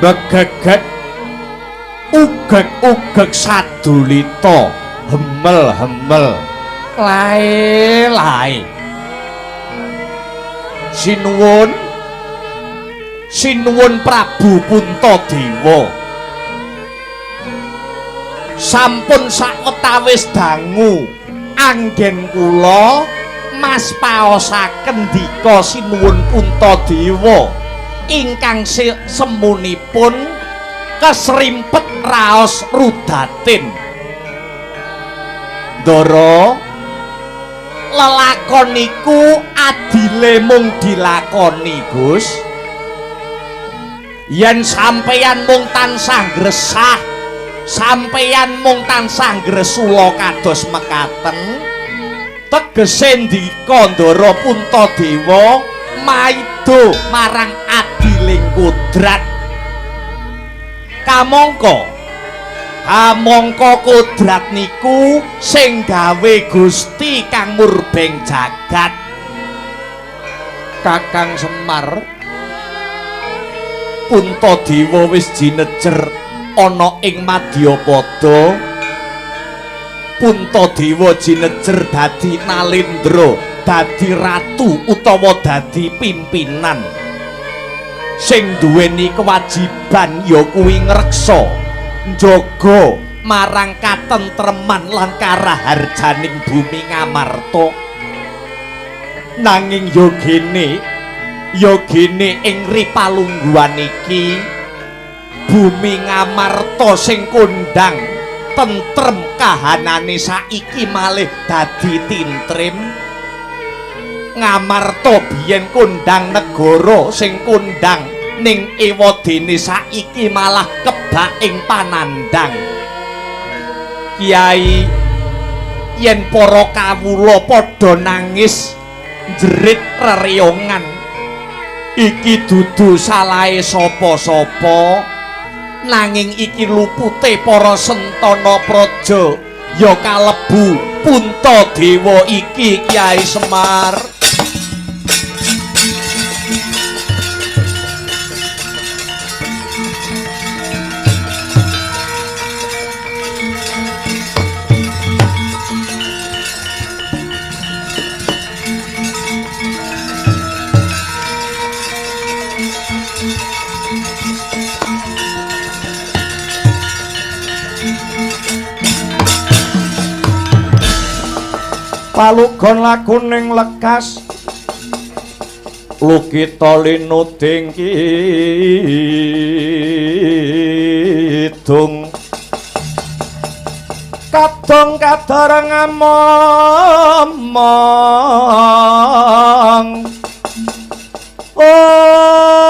Mbegegeg ugeg-ugeg sadulita, hemel-hemel, lae-lae. Sinuwun, sinuwun Prabu Puntadewa. Sampun sawetawis dangu anggen kula mas paosaken ndika sinuwun Puntadewa ingkang semunipun kesrimpet raos rudatin. Ndara, lelakon niku adile mung dilakoni, Gus. Yen sampeyan mung tansah gresah, sampeyan mung tansah gresula kados mekaten, tegese ndika Ndara Puntadewa maido marang adiling kodrat. Kamangka kamangka kodrat niku sing gawe Gusti kang murbeng jagat. Kakang Semar, Puntadewa wis jinejer ana ing Madyapada. Puntadewa jinejer dadi nalendra, dadi ratu utawa dadi pimpinan. Sing duweni kewajiban ya kuwi ngreksa, njaga marang katentreman lan karaharjaning bumi Ngamarta. Nanging ya gene ing ripalungguhan iki bumi Ngamarta sing kondang tentrem kahanane saiki malih dadi tintrim. Ngamarta biyen kondang negara sing kondang ning ewadene saiki malah kebak ing panandhang. Kiai, yen para kawula padha nangis njerit rereyongan, iki dudu salahe sapa-sapa, nanging iki lupute para sentana praja ya kalebu Puntadewa iki, Kiai Semar. Palugon lakuning lekas lukita linuding kidung kadung kadareng amomong ong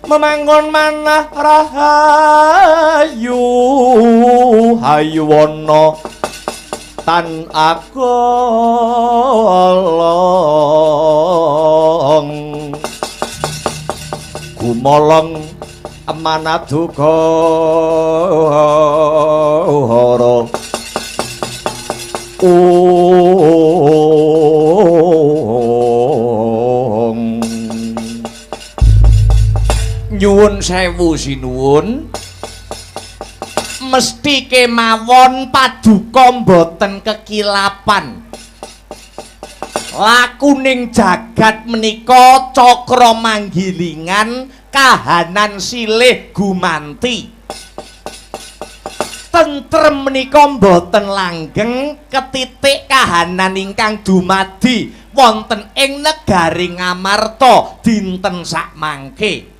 memangun manah rahayu hayuwana tan agolong gumolong manaduka hara ong. Nyuwun sewu sinuwun, mesti kemawon paduka mboten kekilapan. Lakuning jagat menika cakra manggilingan kahanan silih gumanti. Tentrem menika mboten langgeng ketitik kahanan ingkang dumadi wonten ing negari Ngamarta dinten sakmangke.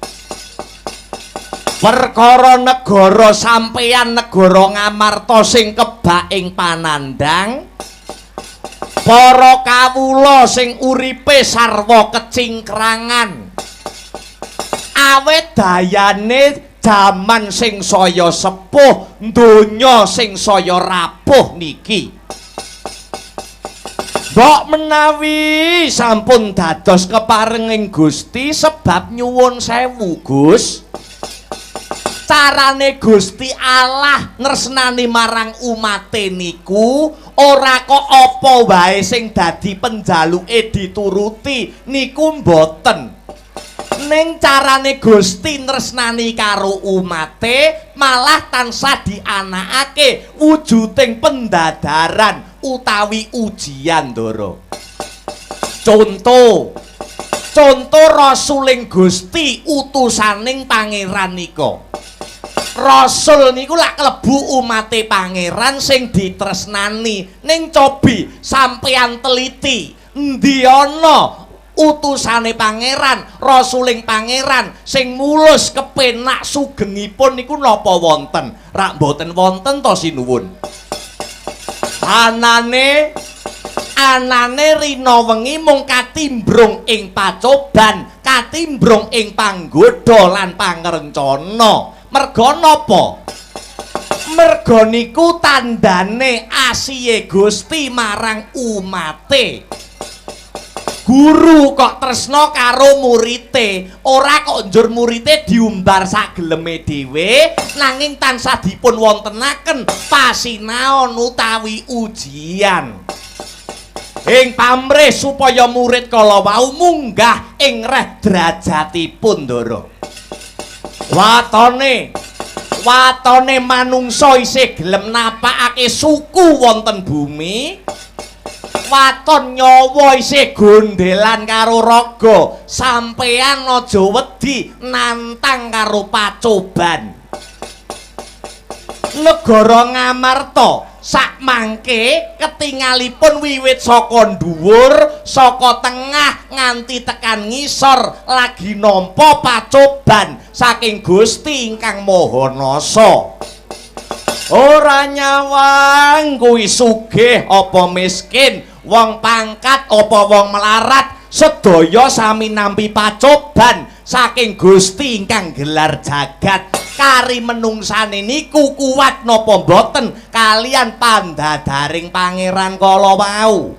Perkara negara sampeyan negara Ngamarta sing kebak ing panandhang, para kawula sing uripe sarwa kecingkrangan awet dayane jaman sing saya sepuh, donya sing saya rapuh niki. Mbok menawi sampun dados keparenging Gusti sebab nyuwun sewu Gus. Carane Gusti Allah nresnani marang umate niku ora kok apa wae sing dadi penjaluke dituruti niku mboten. Ning carane Gusti nresnani karo umate malah tansah dianakake wujuding pendadaran utawi ujian, Ndara. Conto conto rasuling Gusti utusaning pangeran nika. Rasul niku lak klebu umate pangeran sing ditresnani. Ning cobi sampeyan teliti, endi ana utusane pangeran, rasuling pangeran sing mulus kepenak sugengipun niku napa wonten? Rak mboten wonten to sinuwun. Anane anane rina wengi mung katimbrung ing pacoban, katimbrung ing panggodha lan pangrencana. Merga napa? Merga niku tandane asihe Gusti marang umate. Guru kok tresna karo murite, ora kok njur murite diumbar sageleme dhewe, nanging tansah dipun wontenaken pasinaon utawi ujian. Ing pamrih supaya murid kala wau munggah ing reh derajatipun, Ndara. Watone watone manungsa isih gelem napakake suku wonten bumi, waton nyawa isih gondelan karo raga, sampeyan aja wedi nantang karo pacoban. Negara Ngamarta sakmangke ketingalipun wiwit saka dhuwur, saka tengah nganti tekan ngisor lagi nampa pacoban saking Gusti ingkang Maha Nasa. Ora nyawang kuwi sugih apa miskin, wong pangkat apa wong melarat, sedaya sami nampi pacoban saking Gusti ingkang gelar jagat. Kari menungsane niku kuat napa mboten kalian pandadaring pangeran kala wau.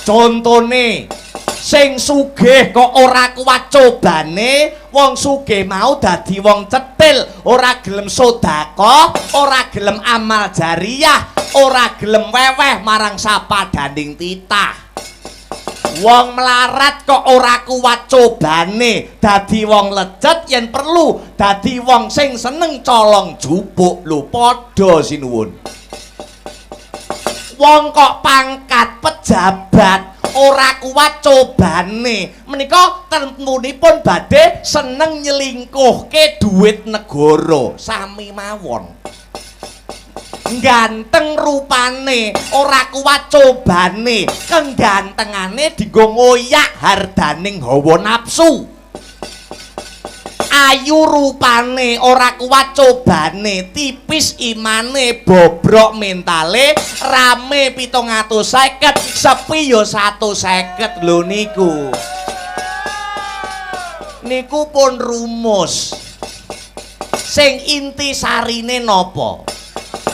Contone sing sugih kok ora kuat cobane, wong sugih mau dadi wong cetil, ora gelem sedekah, ora gelem amal jariyah, ora gelem weweh marang sapadaning titah. Wong melarat kok ora kuat cobane, dadi wong lecet yen perlu, dadi wong sing seneng colong jupuk. Lho padha sinuwun. Wong kok pangkat pejabat ora kuat cobane, menika tentunipun badhe seneng nyelingkuhke duit negara. Sami mawon. Ganteng rupane ora kuat cobane, kegantengane dienggo ngoyak hardaning hawa nafsu. Ayu rupane ora kuat cobane, tipis imane, bobrok mentale, rame 750, sepi ya 150. Lho niku niku pun rumus. Sing inti sarine napa?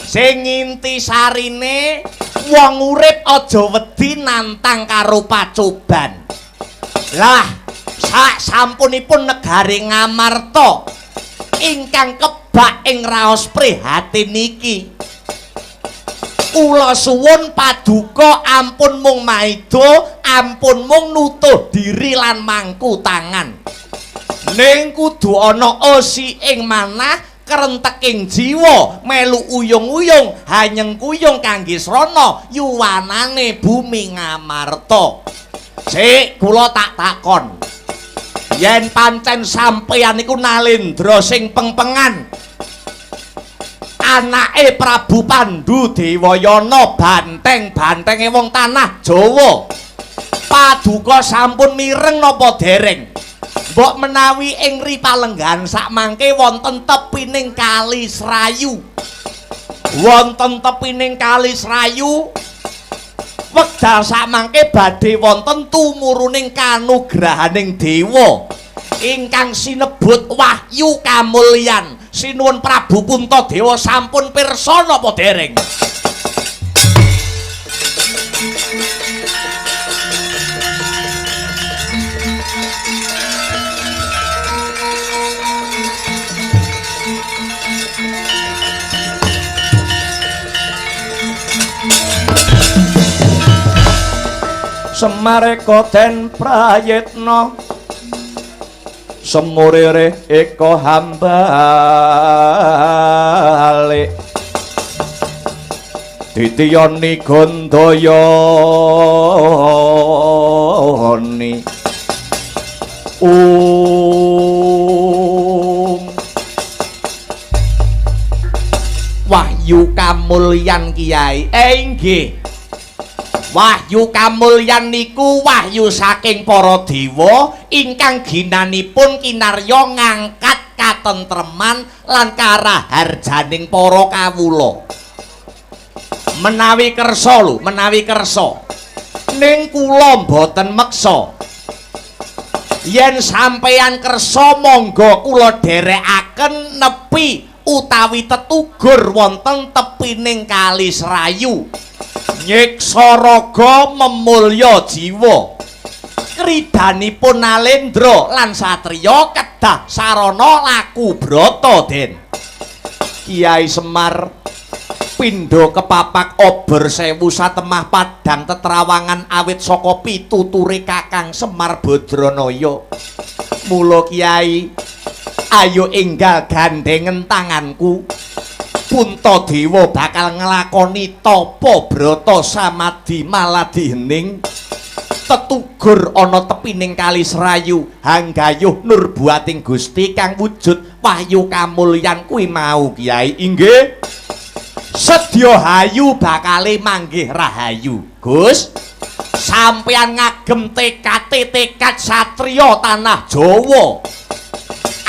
Sing inti sarine wong urip aja wedi nantang karo pacoban. Lah sak sampunipun negari Ngamarta ingkang kebak ing raos prihatin niki, kula suwun paduka ampun mung maida, ampun mung nutuh diri lan mangku tangan. Ning kudu ana osi ing manah krenteking jiwa, melu uyung-uyung hanyeng kuyung kangge srana yuwanane bumi Ngamarta. Sik kula tak takon, yen pancen sampeyan niku nalendra sing pengpengan, anake Prabu Pandu Dewayana, banteng-bantenge wong tanah Jawa, paduka sampun mireng napa dereng? Mbok menawi ing Ripalenggan sakmangke wonten tepining Kali Srayu. Wonten tepining Kali Srayu wekdal sakmangke badhe wonten tumuruning kanugrahaning dewa ingkang sinebut Wahyu Kamulyan. Sinuwun Prabu Puntadewa sampun pirsa napa dereng? Semareka den prayitna Semurire eka hambalik ditiyoni gondayani. Om. Wahyu kamulyan Kiai. Inggih. Wahyu kamulyan niku wahyu saking para dewa ingkang ginanipun kinarya ngangkat katentreman lan karaharjaning para kawula. Menawi kersa lho, menawi kersa. Ning kula mboten meksa. Yen sampeyan kersa monggo kula dherekaken nepi utawi tetugur wonten tepining Kali Serayu. Nyiksa raga memulya jiwa. Kridanipun Nalendra lan satriya kedah sarana laku brata, Den. Kiai Semar pindha kepapak obor sewu satemah padang tetrawangan awit saka pituture Kakang Semar Badranaya. Mula Kiai, ayo enggal gandhengen tanganku. Puntadewa bakal nglakoni tapa brata samadhi maladi hening. Tetugur ana tepining Kali Serayu, hanggayuh nurbuating Gusti kang wujud wahyu kamulyan kuwi mau, Kiai. Inggih. Sedya hayu bakale manggih rahayu. Gus, sampeyan ngagem tekate tekad satriya tanah Jawa.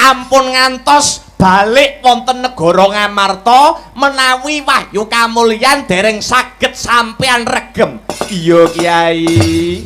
Ampun ngantos balik wonten negara Ngamarta menawi wahyu kamulyan dereng saged sampeyan regem. Iya, Kiai.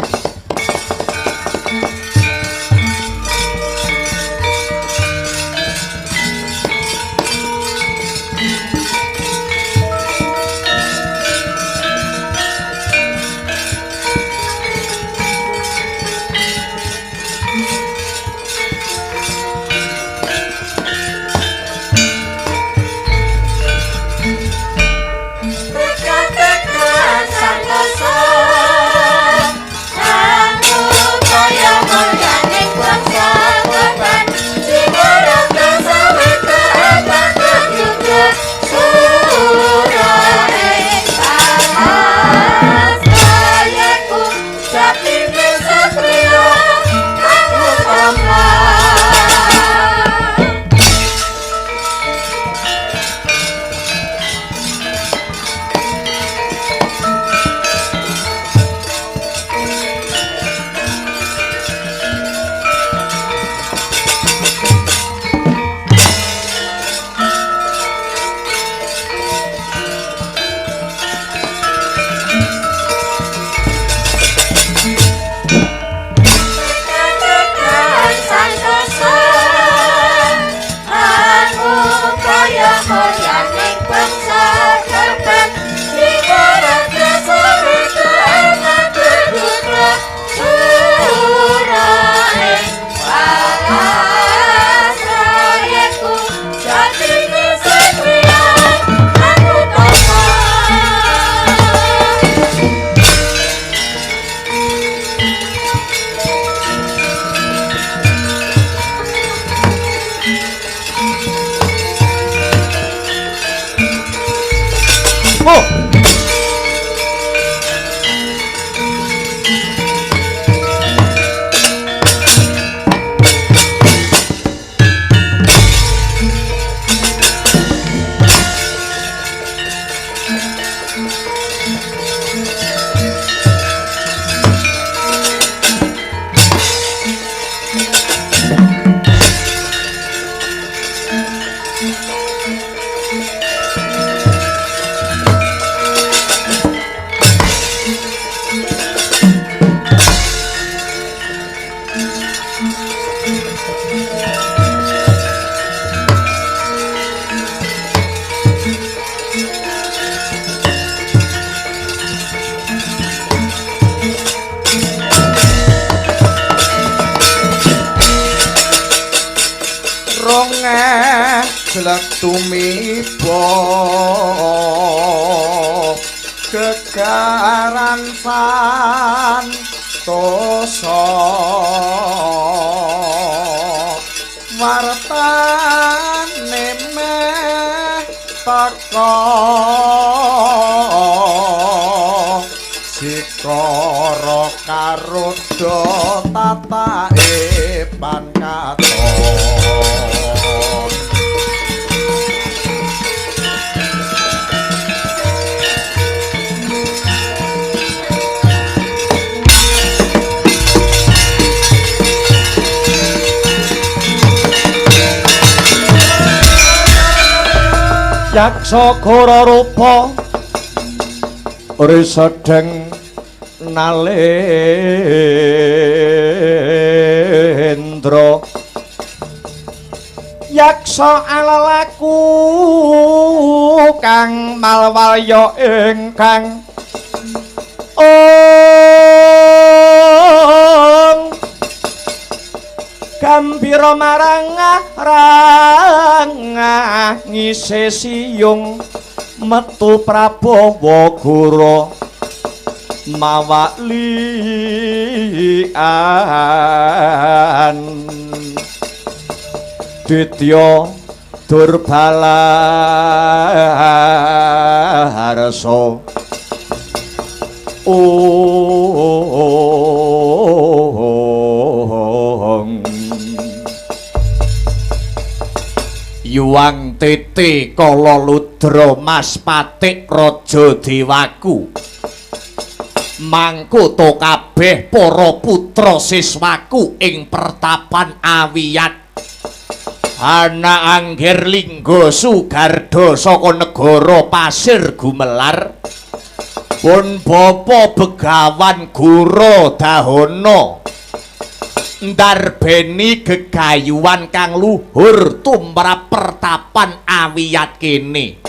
Jlek tumiba gegaran santosa. Wartane meh teka sikara karuda tatake pankaton. Yaksa gora rupa risedeng nalendra yaksa alalaku kang malwalya ingkang ong gambira marang rangah ngise siyung metu Prabawa Gora mawalian Ditya Durbala harsa ong Yuang Titi Kala Ludra Mas Patik Raja Dewaku mangkoto kabeh para putra siswaku ing pertapan Awiyat ana Angger Lingga Sugarda saka negara Pasir Gumelar pun bapa Begawan Gura Dahana ndarbeni gegayuhan kang luhur tumrap pertapan Awiyat kene.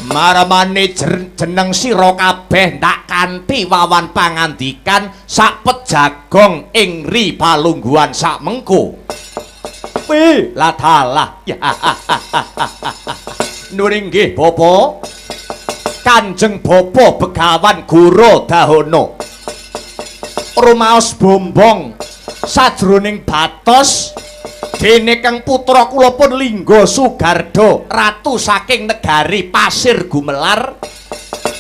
Marmane jeneng sira kabeh ndak kanthi wawan pangandikan sak pejagong ing ri palungguhan sak mengko. Pi lah dalah. Nuwun inggih Bapak. Kanjeng Bapak Begawan Gura Dahana rumaos bombong sajroning batos dene kang putra kula pun Lingga Sugarda ratu saking negari Pasir Gumelar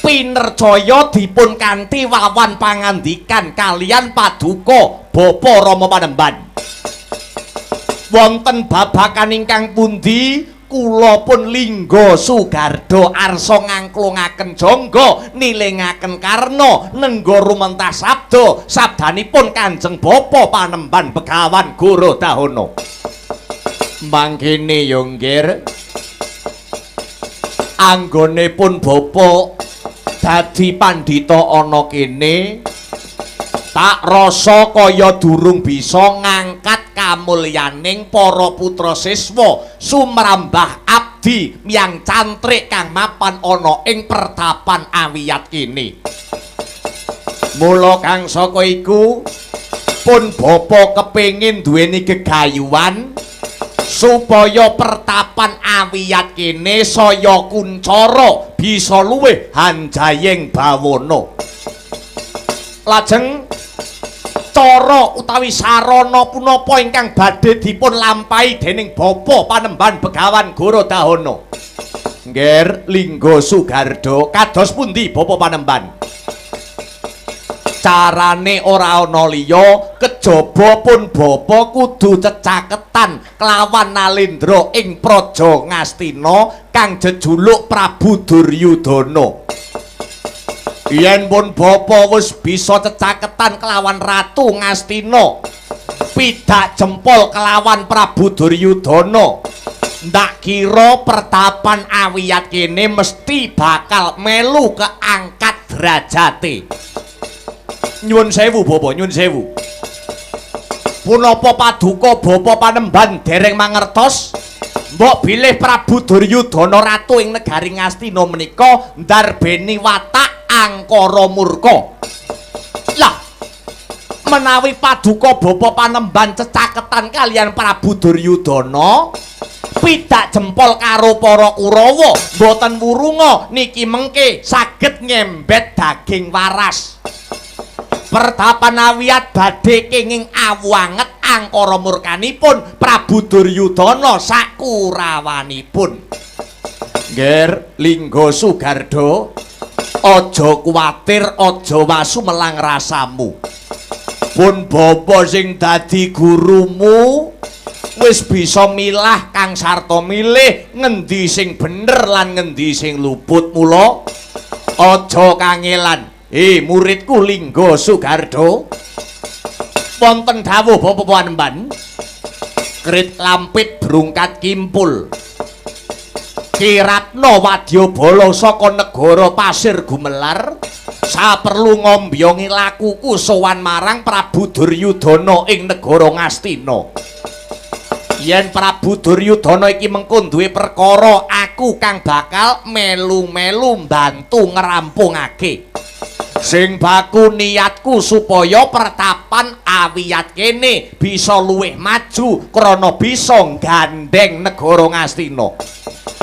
pinercaya dipun kanthi wawan pangandikan kalian paduka Bapa Rama Panemban. Wonten babakan ingkang pundi kula pun Lingga Sugarda arsa ngangklungaken jangga nilingaken karna nengga rumentah sabda sabdanipun Kanjeng Bapa Panemban Begawan Gura Dahana. Mangkene ya nggir anggone pun bapa dadi pandhita ana kene tak rasa kaya durung bisa ngangkat kamulyaning para putra siswa sumrambah abdi miyang cantrik kang mapan ana ing pertapan Awiyat kene. Mula kang saka iku pun bapa kepengin duweni gegayuhan supaya pertapan Awiyat kene saya kuncara bisa luwih hanjayeng bawana. Lajeng cara utawi sarana punapa ingkang badhe dipun lampahi dening Bapa Panemban Begawan Gura Dahana? Nggih, Lingga Sugarda, kados pundi Bapa Panemban? Carane ora ana liya kejaba pun bapa kudu cecaketan kelawan Nalendra ing Praja Ngastina kang jejuluk Prabu Duryudana. Yen pun bapa wis bisa cecaketan kelawan Ratu Ngastina, pidak jempol kelawan Prabu Duryudana, ndak kira pertapan Awiyat kene mesti bakal melu keangkat derajate. Nyuwun sewu bapa, nyuwun sewu. Punapa paduka bapa Panemban dereng mangertos? Mbok bilih Prabu Duryudana ratu ing negari Ngastina menika ndarbeni watak angkara murka. Lah, menawi paduka bapa Panemban cecaketan kalian Prabu Duryudana, pidak jempol karo para Kurawa, mboten wurunga niki mengke saged ngembet daging waras. Pertapan Awiyat badhe kenging awu anget angkara murkanipun Prabu Duryudana sakurawanipun. Ngger Lingga Sugarda, aja kuwatir, aja wasu melang rasamu. Pun bapa sing dadi gurumu wis bisa milah kang sarta milih ngendi sing bener lan ngendi sing luput, mula aja kangelan. Muridku Lingga Sugarda, wonten dawuh Bapak Panembahan, krit lampit brungkat kimpul Kiratna wadyabala saka negara Pasir Gumelar saperlu ngombyongi lakuku sowan marang Prabu Duryudana ing negara Ngastina. Yen Prabu Duryudana iki mengko duwe perkara, aku kang bakal melu-melu mbantu ngrampungake. Sing baku niatku supaya pertapan Awiyat kene bisa luwih maju krana bisa nggandeng negara Ngastina.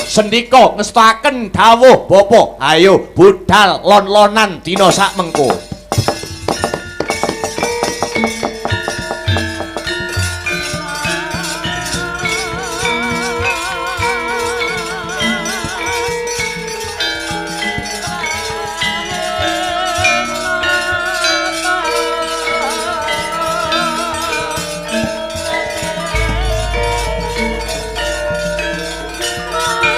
Sendika ngestakaken dawuh Bapa, ayo budal lon-lonan dina sak mengko. Ah!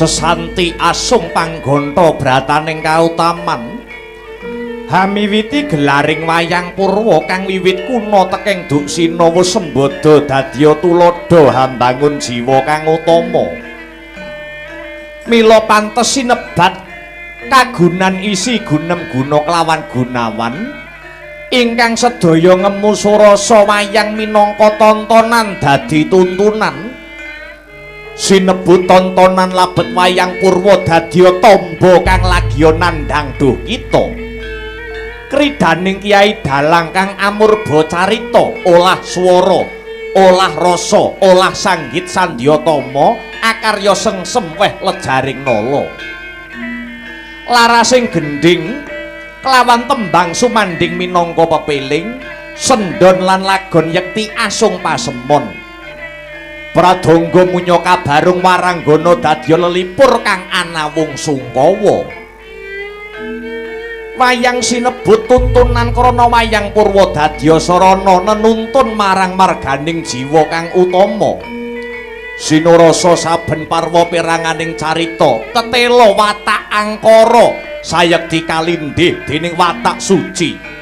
Sesanti asung panggonta brataning kautaman. Hamiwiti gelaring wayang purwa kang wiwit kuna teking Duksina wis sembada dadya tuladha hambangun jiwa kang utama. Mila pantes sinebat kagunan isi gunem guna kelawan gunawan ingkang sedaya ngemu surasa wayang minangka tontonan dadi tuntunan. Sinebut tontonan labet wayang purwa dadya tamba kang lagiya nandhang duh kita. Kridaning Kyai Dalang kang amurba carita, olah swara, olah rasa, olah sanggit sandyatama, akarya sengsem weh lejaring nala. Larasing gendhing kelawan tembang sumandhing minangka pepiling, sendon lan lagon yekti asung pasemon. Pradangga munya kabarung waranggana dadya lelipur kang anawung sungkawa. Wayang sinebut tuntunan krana wayang purwa dadya sarana nenuntun marang marganing jiwa kang utama. Sinurasa saben parwa peranganing carita tetela watak angkara sayekti kalindih dening watak suci.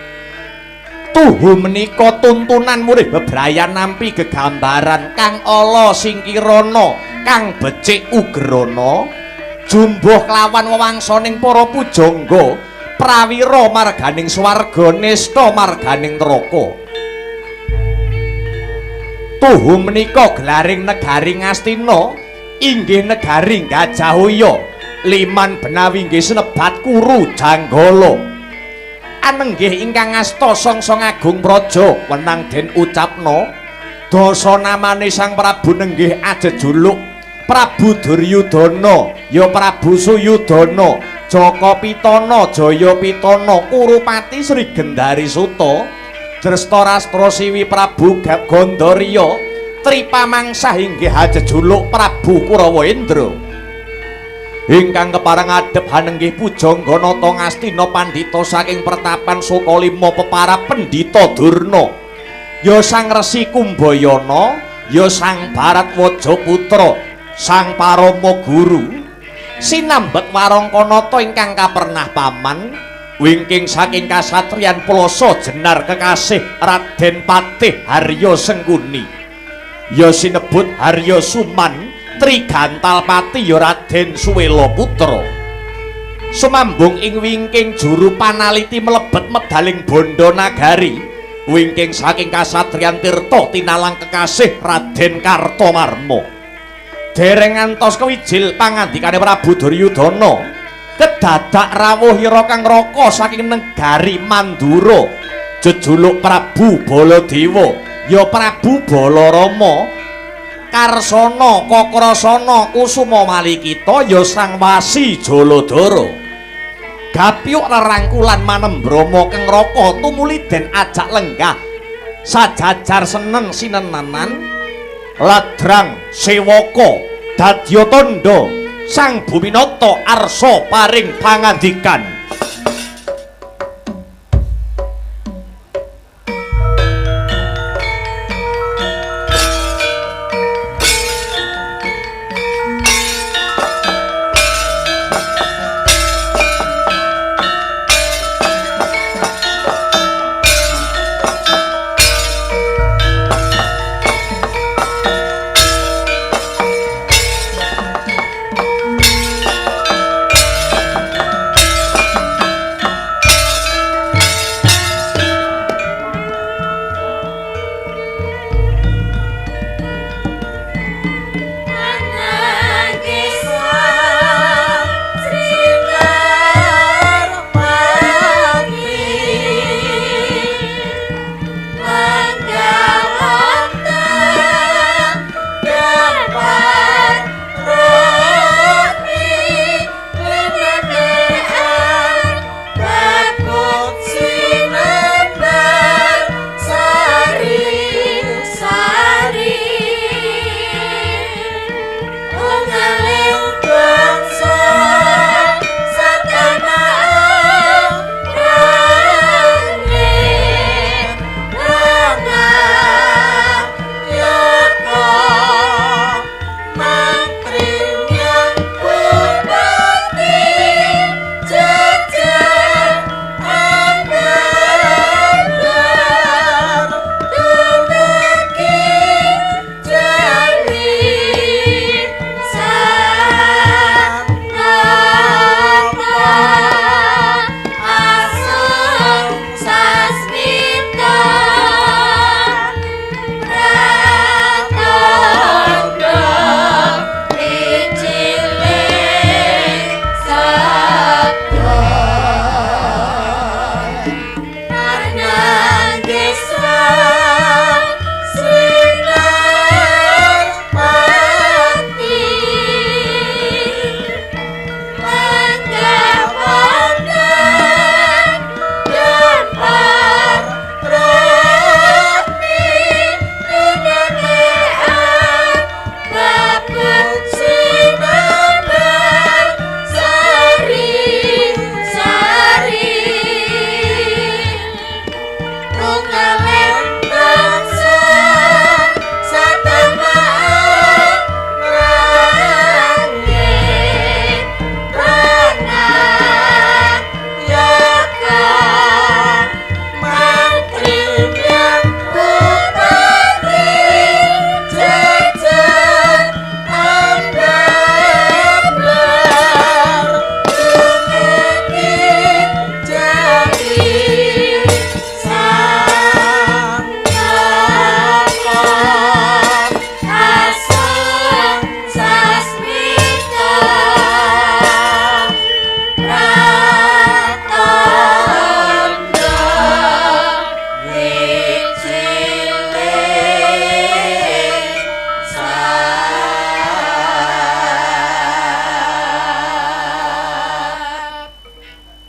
Tuhu menika tuntunan murih bebrayan nampi gegambaran kang ala singkirana kang becik ugrana jumbuh kelawan wewangsaning para pujangga prawira marganing swarga nista marganing neraka. Tuhu menika gelaring negari Ngastina inggih negari Gajahaya liman benawi inggih sinebat Kuru Janggala. Anenggih ingkang asta sangsang agung praja wenang den ucapna dasa namane Sang Prabu nenggih ajejuluk Prabu Duryudana ya Prabu Suyudana Jaka Pitana Jaya Pitana Kurupati Sri Gendari Suta Drestarastra Siwi Prabu Gandarya Tripamangsah inggih ajejuluk Prabu Kurawendra. Ingkang kepareng adhep hanenggih pujangga nata Ngastina pandhita saking pertapan Sukalima pepara pendhita Durna ya Sang Resi Kumbayana ya Sang Bharatwaja putra Sang Parama Guru sinambet warangkanata ingkang kapernah paman wingking saking kasatriyan Plasa Jenar kekasih Raden Patih Harya Sengkuni ya sinebut Harya Suman Trigantalpati ya Raden Suwela Putra. Sumambung ing wingking juru panaliti mlebet medaling bondo nagari wingking saking kasatriyan Tirta tinalang kekasih Raden Kartomarma. Dereng ngantos kewijil pangandikane Prabu Duryudana kedadak rawuh ira kang raka saking negari Mandura jejuluk Prabu Baladewa ya Prabu Balarama Karsana Kakrasana Kusuma Malikita ya Sang Wasi Jaladara. Gapyuk rerangkulan manembrama kang raka tumuli den ajak lenggah sajajar seneng sinenanan ladrang sewaka dadya tandha Sang Buminata arsa paring pangandikan.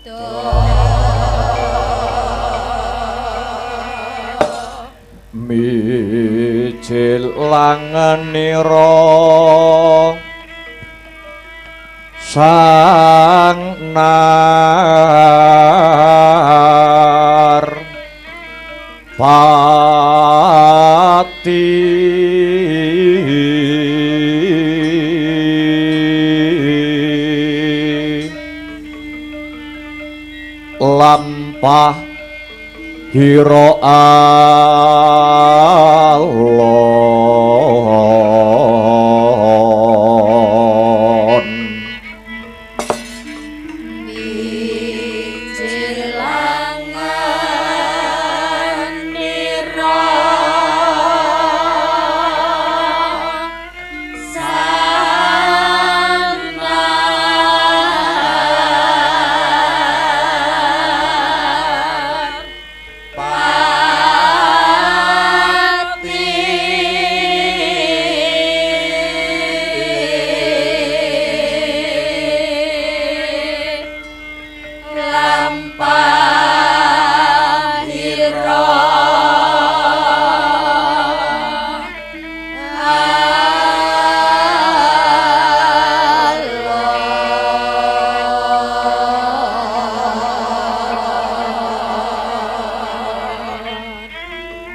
Mijil langenira sang nar pati lampah hira alon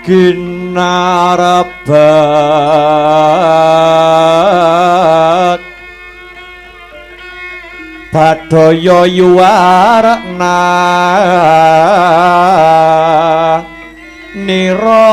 ginarabat badaya yuwarna nira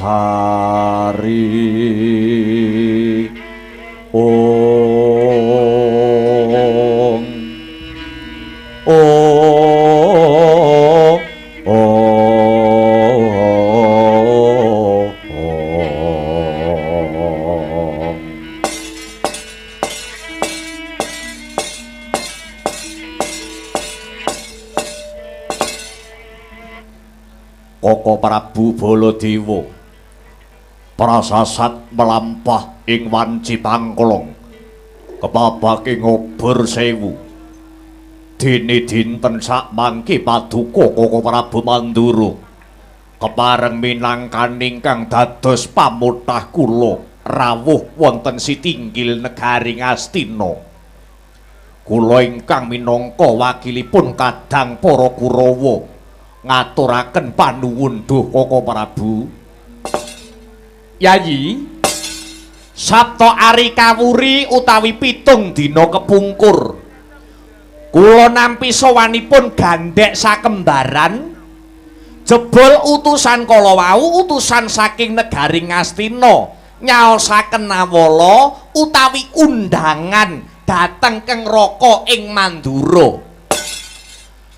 Sari ong o o Koko Prabu Baladewa prasasat melampah ing wanci pangkolong kepabake ngobor sewu dene dinten sakmangke paduka Koko Prabu Mandura kepareng minangkani ingkang dados pamotah kula rawuh wonten sitinggil negari Ngastina. Kula ingkang minangka wakilipun kadang para Kurawa ngaturaken panuwun duh Koko Prabu. Yayi, Sabta Ari Kawuri utawi 7 dina kepungkur kula nampi sowanipun gandhek sakembaran jebul utusan kala wau utusan saking negari Ngastina nyaosaken nawala utawi undangan dhateng Keng Raka ing Mandura.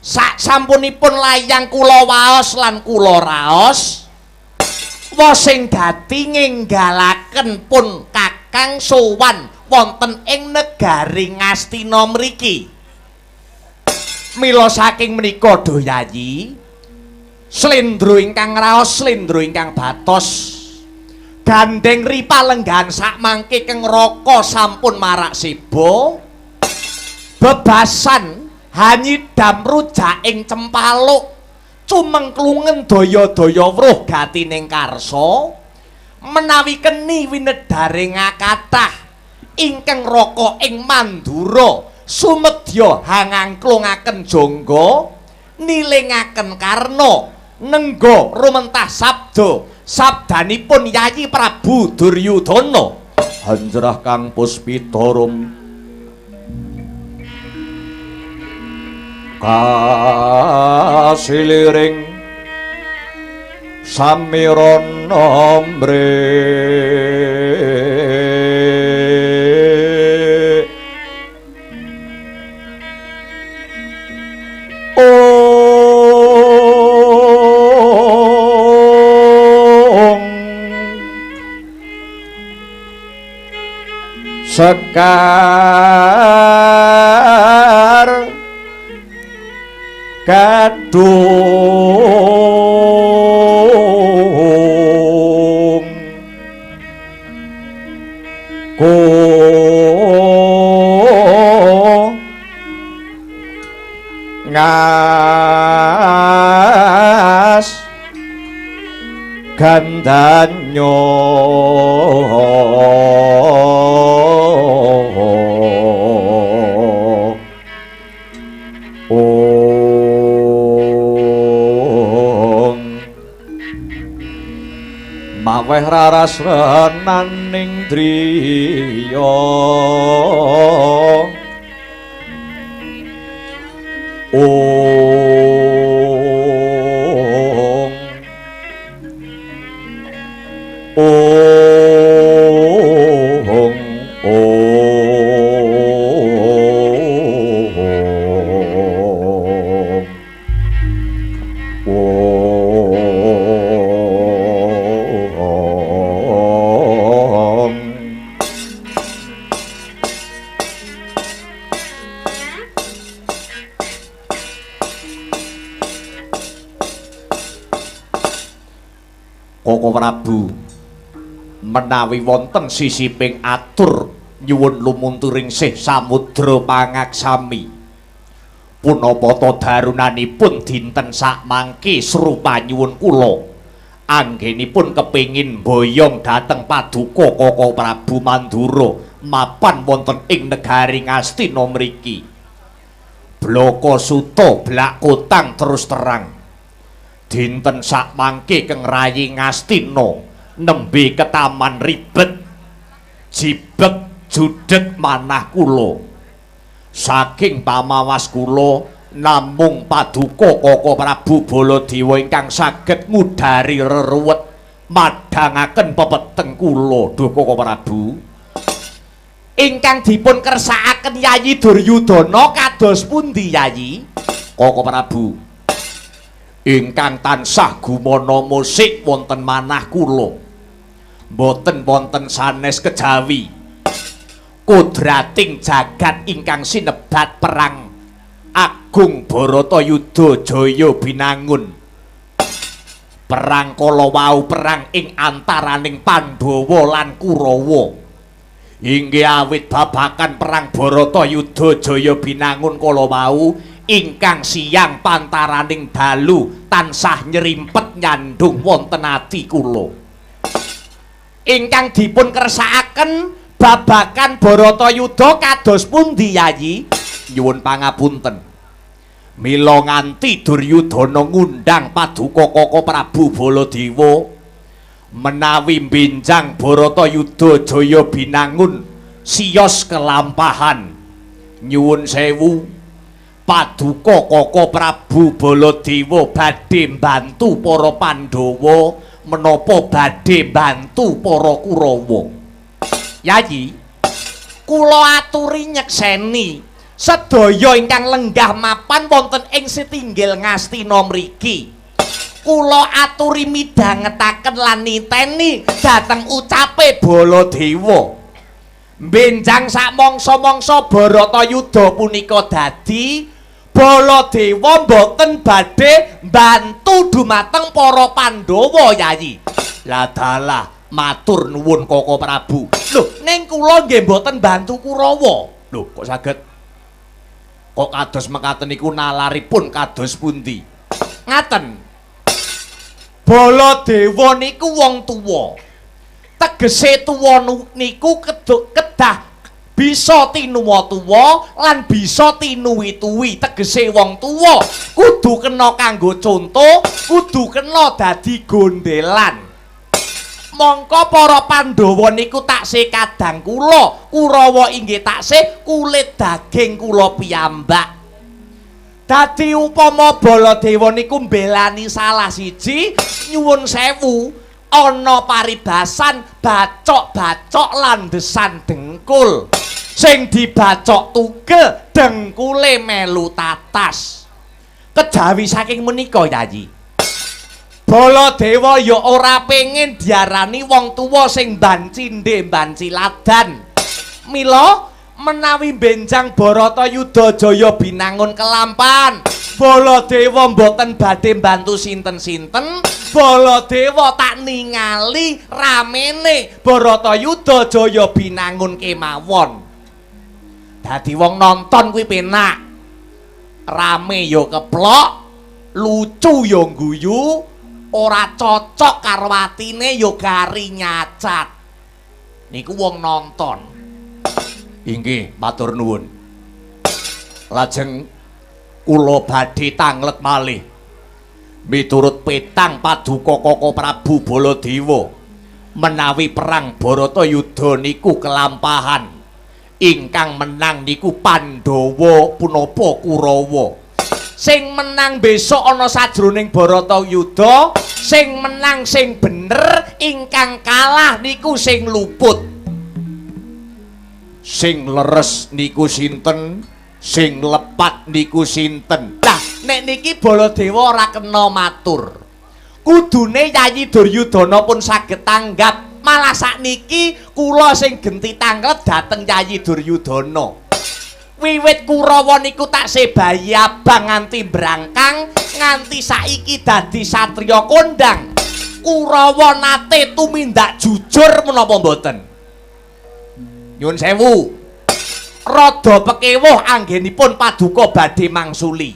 Sak sampunipun layang kula waos lan kula raos, wosing dadi ngenggalaken pun kakang sowan wonten ing negari Ngastina mriki. Mila saking menika duh Yayi, slendro ingkang raos, slendro ingkang batos, Gandeng ripalenggahan sakmangke Keng Raka sampun marak seba. Bebasan hanyidam rujak ing cempaluk, cumengklungen daya-daya wruh gatining karsa. Menawi keni winedharing kathah ingkang Raka ing Mandura sumedya hangangklungaken jangga, nilingaken karna nengga rumentah sabda sabdanipun Yayi Prabu Duryudana. Hanjrah kang puspitarum kasiliring samirana mre sekar kadung ko ngas gandanyo. Maweh raras renaning driya ong ong ong Koko Prabu, menawi wonten sisiping atur nyuwun lumunturing sih samudra pangaksami. Punapa ta darunanipun dinten sakmangke srupa nyuwun kula anggenipun kepingin mboyong dhateng paduka Koko Prabu Mandura mapan wonten ing negari Ngastina mriki. Blaka suta blak kotang terus terang. Dinten sakmangke keng rayi Ngastina nembe ketaman ribet jibek judeg manah kula. Saking pamawas kula namung paduka Koko Prabu Baladewa ingkang saged ngudari reruwet madhangaken pepeteng kula. Duh Koko Prabu, ingkang dipun kersakaken Yayi Duryudana kados pundi Yayi? Koko Prabu, ingkang tansah gumana musik wonten manah kula, mboten wonten sanes kejawi kodrating jagat ingkang sinebat perang agung Baratayuda Jaya Binangun. Perang kala wau perang ing antaraning Pandhawa lan Kurawa. Inggih awit babakan perang Baratayuda Jaya Binangun kala wau ingkang siang pantaraning dalu tansah nyerimpet nyandung wonten ati kula. Ingkang dipun kersakaken babakan Baratayuda kados pundi Yayi? Nyuwun pangapunten. Mila nganti Duryudana ngundang paduka Koko Prabu Baladewa menawi benjang Baratayuda Jaya Binangun siyos kelampahan. Nyuwun sewu, paduka Koko Prabu Baladewa badhe mbantu para Pandhawa menapa badhe mbantu para Kurawa? Yayi, kula aturi nyekseni sedaya ingkang lenggah mapan wonten ing sitinggil Ngastina mriki. Kula aturi midhangetaken lan niteni dhateng ucape Baladewa. Benjang sak mangsa-mangsa Baratayuda punika dadi Baladewa mboten badhe mbantu dumateng para Pandhawa Yayi. Lah dalah Matur nuwun Koko Prabu. Lho, ning kula nggih mboten bantu Kurawa. Lho, kok saged? Kok kados mekaten niku nalaripun kados pundi? Ngaten. Baladewa niku wong tuwa. Tegese tuwa niku kedah bisa tinuwa-tuwa lan bisa tinuwi-tuwi. Tegese wong tuwa kudu kena kanggo conto, kudu kena dadi gondelan. Mongko para Pandhawa niku taksih kadang kula, Kurawa inggih taksih kulit daging kula piyambak. Dadi upama Baladewa niku mbelani salah siji, nyuwun sewu, ana paribasan bacok-bacok landesan dengkul. Sing dibacok tugel, dengkule melu tatas. Kejawi saking menika, Yayi, Baladewa ya ora pengin diarani wong tuwa sing bancindhe banciladan. Mila menawi benjang Baratayuda Jaya binangun kelampan, Baladewa mboten badhe mbantu sinten-sinten. Baladewa tak ningali ramene Baratayuda Jaya binangun kemawon. Dadi wong nonton kuwi penak. Rame ya keplok, lucu ya guyu, ora cocok karo atine ya gari nyacat. Niku wong nonton. Inggih, matur nuwun. Lajeng kula badhe tanglet malih. Miturut petang paduka Koko Prabu Baladewa, menawi perang Baratayuda niku kelampahan, ingkang menang niku Pandhawa punapa Kurawa. Sing menang besok ana sajroning Baratayuda, sing menang sing bener, ingkang kalah niku sing luput. Sing leres niku sinten, sing lepat niku sinten. Lah nek niki Baladewa ora kena matur. Kudune Yayi Duryudana pun saged tanggap. Malah sakniki kula sing genti tanglet dhateng Yayi Duryudana. Wiwit Kurawa niku taksih bayi abang nganti brangkang, nganti saiki dadi satriya kondang. Kurawa nate tumindak jujur menapa mboten? Nyuwun sewu. Rada pekewuh anggenipun paduka badhe mangsuli.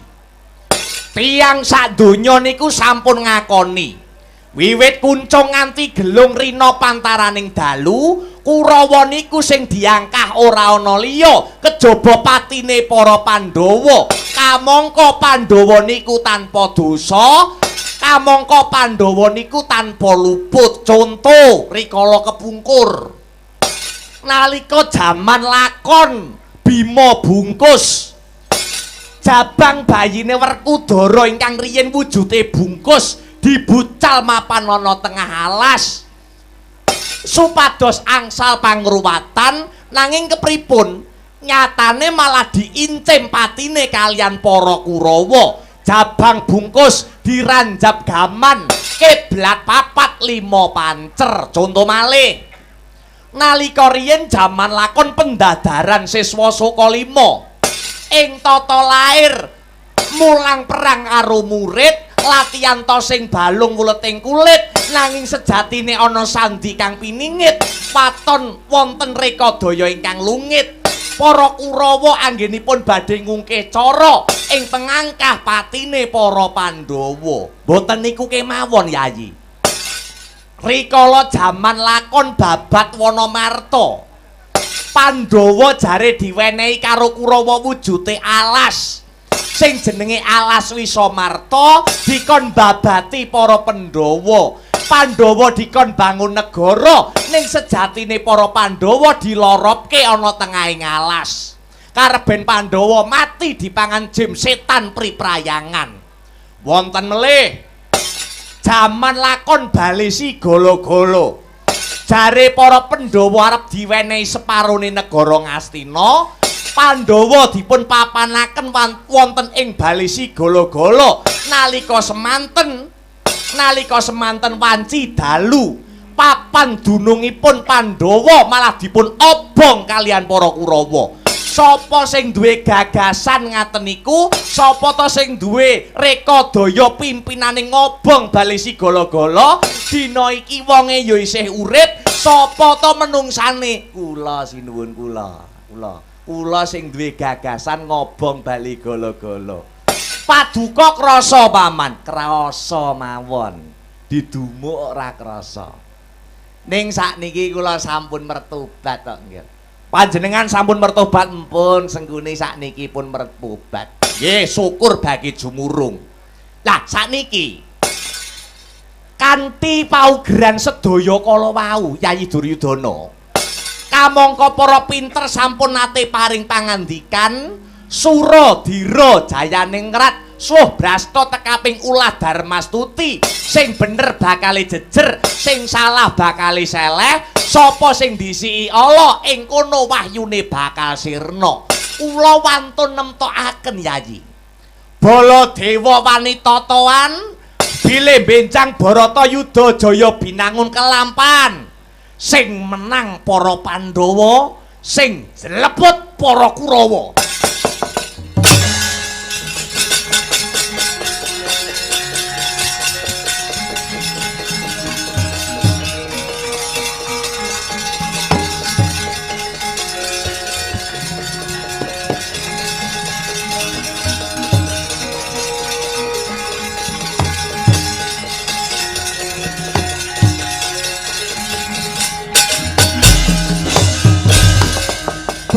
Tiyang sak donya niku sampun ngakoni. Wiwit kuncung nganti gelung rina pantaraning dalu, Kurawa niku sing diangkah ora ana liya kejaba patine para Pandhawa. Kamangka Pandhawa niku tanpa dosa, kamangka Pandhawa niku tanpa luput. Conto rikala kepungkur nalika jaman lakon Bima bungkus, jabang bayine Werkudara ingkang riyin wujude bungkus dibucal mapan ana tengah alas supados angsal pangruwatan, nanging kepripun nyatane malah diincim patine kalian para Kurawa. Jabang bungkus diranjap gaman kiblat 4 5 pancer. Conto malih nalika riyin jaman lakon pendadaran siswa Saka 5 ing tata lair mulang perang karo murid, latihan tosing balung wuleting kulit, nanging sejatine ana sandi kang piningit, waton wonten rekadaya ingkang lungit. Para Kurawa anggenipun badhe ngungkih cara ing pengangkah patine para Pandhawa. Mboten niku kemawon, Yayi. Rikala jaman lakon babat Wanamarta, Pandhawa jare diwenehi karo Kurawa wujude alas. Sing jenenge alas Wisamarta dikon babati para Pandhawa. Pandhawa dikon bangun negara, ning sejatine para Pandhawa diloropke ana tengahing alas. Kareben Pandhawa mati dipangan jim setan priprayangan. Wonten melih jaman lakon Balesi Golo-golo, jare para Pandhawa arep diwenehi separone negara Ngastina. Pandhawa dipun papanaken wonten ing Balesi Golo-golo nalika semanten wanci dalu. Papan dunungipun Pandhawa malah dipun obong kalian para Kurawa. Sapa sing duwe gagasan ngaten niku? Sapa to sing duwe rekadaya pimpinane ngobong bali Sigala-gala? Dina iki wonge ya isih urip. Sapa to menungsane? Kula sinuwun kula. Kula sing duwe gagasan ngobong bali gala-gala. Paduka krasa paman, krasa mawon. Didumuk ora krasa. Ning sakniki kula sampun mertobat kok nggih. Panjenengan sampun mertobat empun, senggune sakniki pun mertobat. Nggih, syukur bagi jumurung. Lah sakniki kanthi paugeran sedaya kala wau Yayi Duryudana. Kamangka para pinter sampun nate paring pangandikan Sura Dira Jayaningrat Suh Brasta tekaping ulah Darmastuti, sing bener bakale jejer, sing salah bakale seleh, sapa sing disiki Allah ing kono wahyune bakal sirna. Kula wantun nemtokaken Yayi. Baladewa wanita toan bilih benjang Baratayuda jaya binangun kelampan. Sing menang para Pandhawa, sing jleput para Kurawa.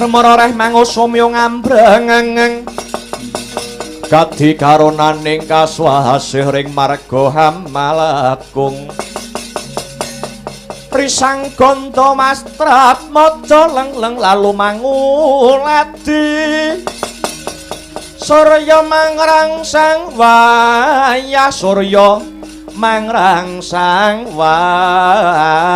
Permara reh mangusumya ngambrengeng kadi karonaning kaswasih ring marga hamalakung risang ganda mastrat maca lengleng lalu manguladi surya mangrangsang wayah surya mangrangsang wayah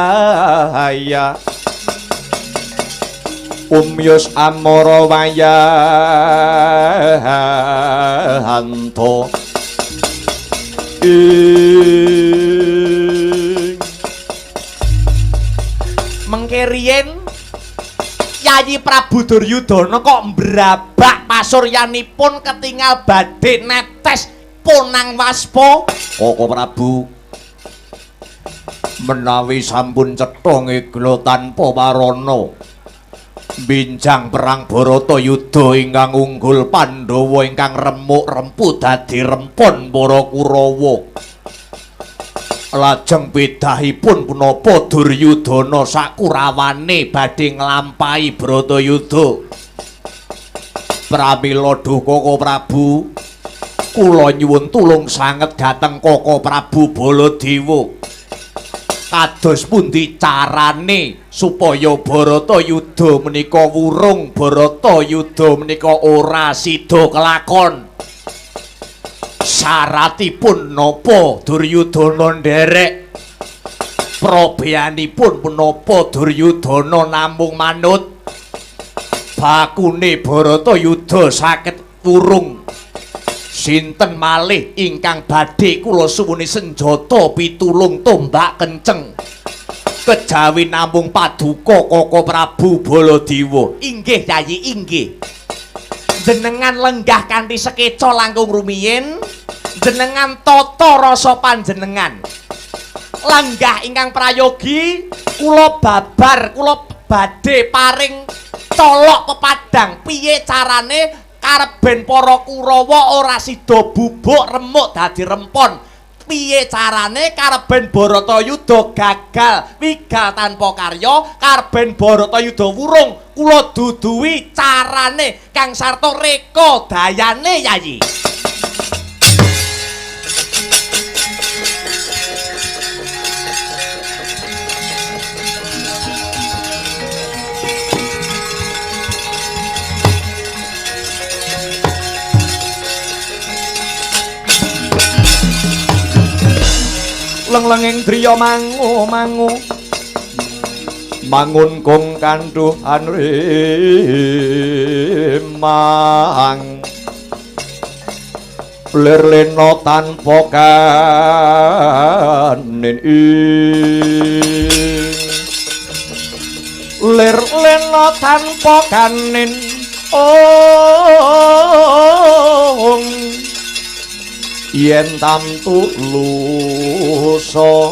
umyus amara wayahanto ing mengke riyen Yayi Prabu Duryudana kok mbrabak pasuryanipun ketingal badhe netes ponang waspa. Koko Prabu menawi sampun cetha ngegla tanpa warana binjang perang Baratayuda ingkang unggul Pandhawa ingkang remuk rempu dadi rempon para Kurawa. Lajeng bedahipun punapa Duryudana sakurawane badhe nglampahi Baratayuda. Pramila duh Koko Prabu, kula nyuwun tulung sanget dhateng Koko Prabu Baladewa. Kados pundi carane supaya Baratayuda menika wurung, Baratayuda menika ora sida kelakon? Syaratipun napa Duryudana nderek? Probeanipun menapa Duryudana namung manut? Bakune Baratayuda saged wurung. Sinten malih ingkang badhe kula suwuni senjata pitulung tombak kenceng kejawi namung paduka Koko Prabu Baladewa. Inggih Yayi, inggih. Jenengan lenggah kanthi sekeca langkung rumiyin, jenengan tata rasa panjenengan. Lenggah ingkang prayogi kula babar, kula badhe paring colok pepadang piye carane karep ben para Kurawa ora sida bubuk remuk dadi rempon. Piye carane karep ben Baratayuda gagal wigal tanpa karya, karep ben Baratayuda wurung, kula duduhi carane kang sarta reka dayane Yayi. Lenglenging driya mangu mangu mangun kong kanduhan rimang lir lena tanpa kanin ing lir lena tanpa kanin Ong yen tamtu lusa,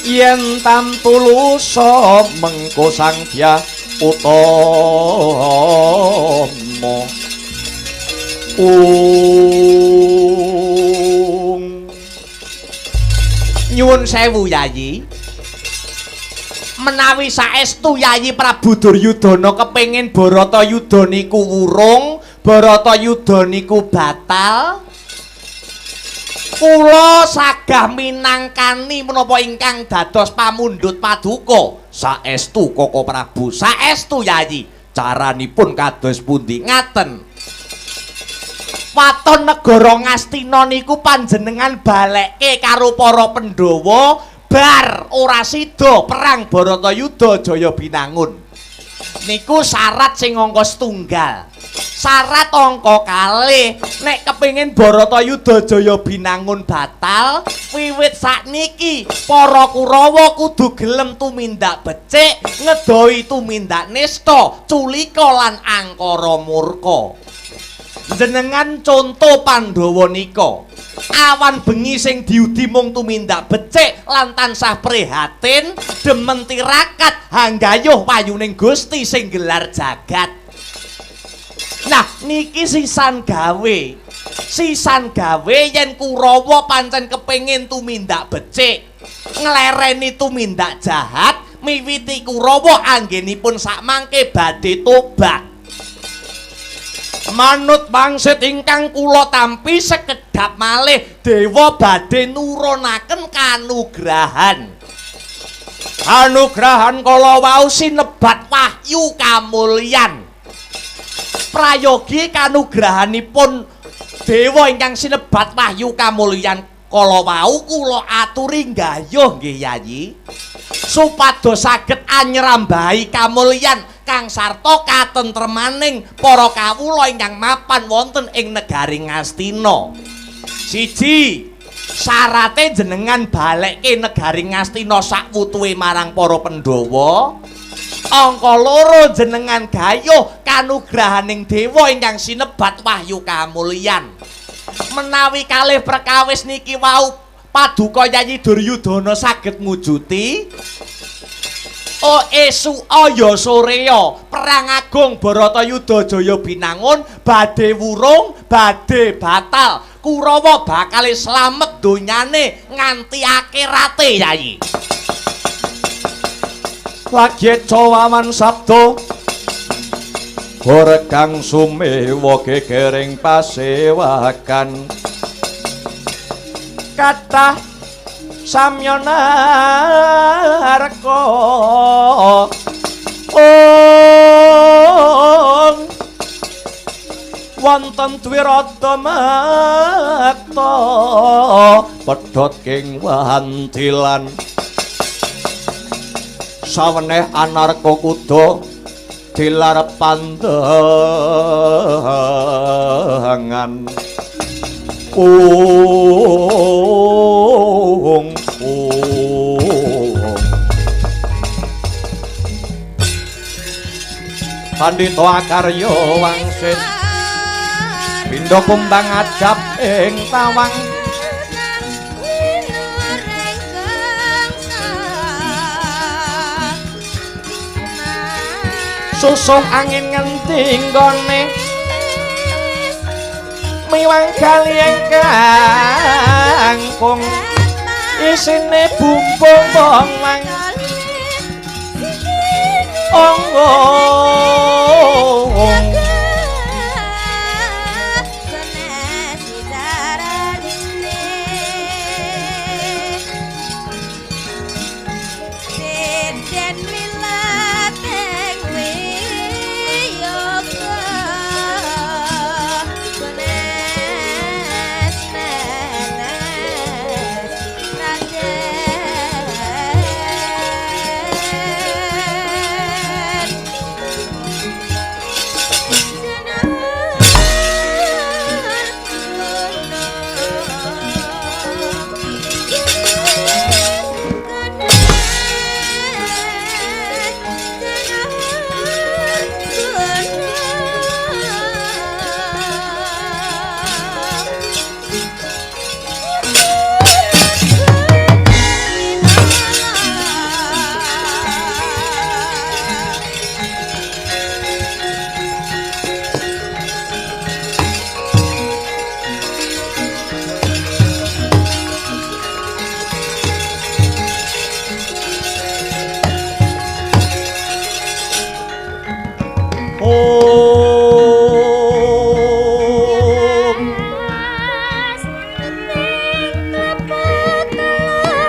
yen tamtu lusa mengko Sang Dyah Utama. Ung nyuwun sewu Yayi, menawi saestu Yayi Prabu Duryudana kepengin Baratayuda niku wurung, Baratayuda niku batal, kula sagah minangkani menapa ingkang dados pamundhut paduka. Saestu Koko Prabu, saestu Yayi. Caranipun kados pundi? Ngaten. Waton negara Ngastina niku panjenengan balekke karo para Pandhawa bar ora sida perang Baratayuda Jaya Binangun. Niku syarat sing angka setunggal. Syarat angka kalih, nek kepengin Baratayuda Jaya Binangun batal, wiwit sakniki para Kurawa kudu gelem tumindak becik, ngedohi tumindak nista, culika lan angkara murka. Jenengan conto Pandhawa nika, awan bengi sing diudi mung tumindak becik lan tansah prihatin, demen tirakat hanggayuh wayuning Gusti sing gelar jagat. Nah niki sisan gawe, sisan gawe yen Kurawa pancen kepengin tumindak becik, nglereni tumindak jahat, miwiti Kurawa anggenipun sakmangke badhe tobat. Manut wangsit ingkang kula tampi sekedhap malih dewa badhe nurunaken kanugrahan. Kanugrahan kala wau sinebat wahyu kamulyan. Prayogi kanugrahanipun dewa ingkang sinebat wahyu kamulyan kala wau kula aturi nggayuh nggih Yayi, supados saged anyrambahi kamulyan kang sarta katentremaning para kawula ingkang mapan wonten ing negari Ngastina. Siji, syarate jenengan balekke negari Ngastina sakwutuhe marang para Pandhawa. Angka loro, jenengan gayuh kanugrahaning dewa ingkang sinebat wahyu kamulyan. Menawi kalih perkawis niki wau paduka Yayi Duryudana saged mujuti, oh esuk ya soreya perang agung Baratayuda Jaya Binangun badhe wurung, badhe batal. Kurawa bakal slamet donyane nganti akhirate Yayi. Lagi cawaman sabda gorekang sumewa gegering pasewakan, kathah samya narka. Ong wonten dwirada mekta pedhot king wantilan, saweneh anarka kuda dilar pandangan. Ung ung Pandhita akarya wangsit pindha kumbang ajab ing tawang, susuh angin ngendi nggone miwang kali kangkung, isine bumbung bawang. Ong ong